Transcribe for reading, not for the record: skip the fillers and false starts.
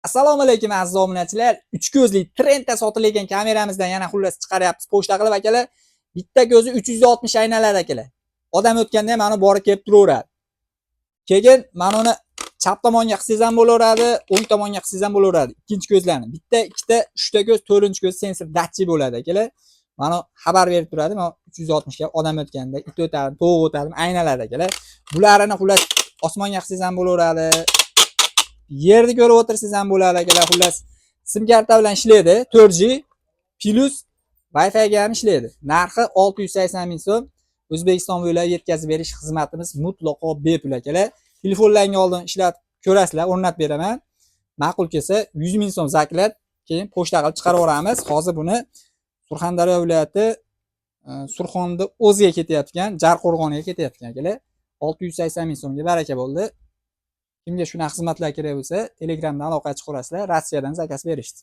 Assalomu alaykum, aziz obunachilar. Uch ko'zli trendda sotilayotgan kameramizdan yana xullas chiqaryapmiz. Pochta qilib, akalar, bitta ko'zi 360 aynaladi, akalar. Odam o'tganda ham mana borib kelib turaveradi. Keyin mana uni chap tomonga qilsangiz ham bo'laveradi, o'ng tomonga qilsangiz ham bo'laveradi. Ikkinchi ko'zlarni. Bitta, ikkita, uchta ko'z, to'rtinchi ko'z sensor datchik bo'ladi, akalar. Mana xabar berib turadi. Mana 360 ga odam o'tganda it o'tadi, tovuq o'tadi, aynaladi, akalar. Bularini xullas osmonga qilsangiz ham bo'laveradi. Yerni ko'rib o'tirsangiz ham bo'ladi, akalar. Xullas, sim karta bilan ishlaydi, 4G plus Wi-Fi ga ham ishlaydi. Narxi 680 ming so'm. O'zbekiston bo'ylab yetkazib berish xizmatimiz mutlaqo bepul, akalar. Telefonlarga oldin ishlatib ko'rasizlar, o'rnatib beraman. Ma'qul kelsa 100 ming so'm заклад, keyin pochta qilib chiqarib yuboramiz. Hozir buni Surxondaryo viloyati Surxonni o'ziga ketayotgan, Jarqo'rg'onga ketayotgan, akalar. 680 ming so'mga baraka bo'ldi. Kimga shunaqa xizmatlar kerak bo'lsa, Telegramdan aloqa chiqarasizlar, Rossiyadan заказ berishdi.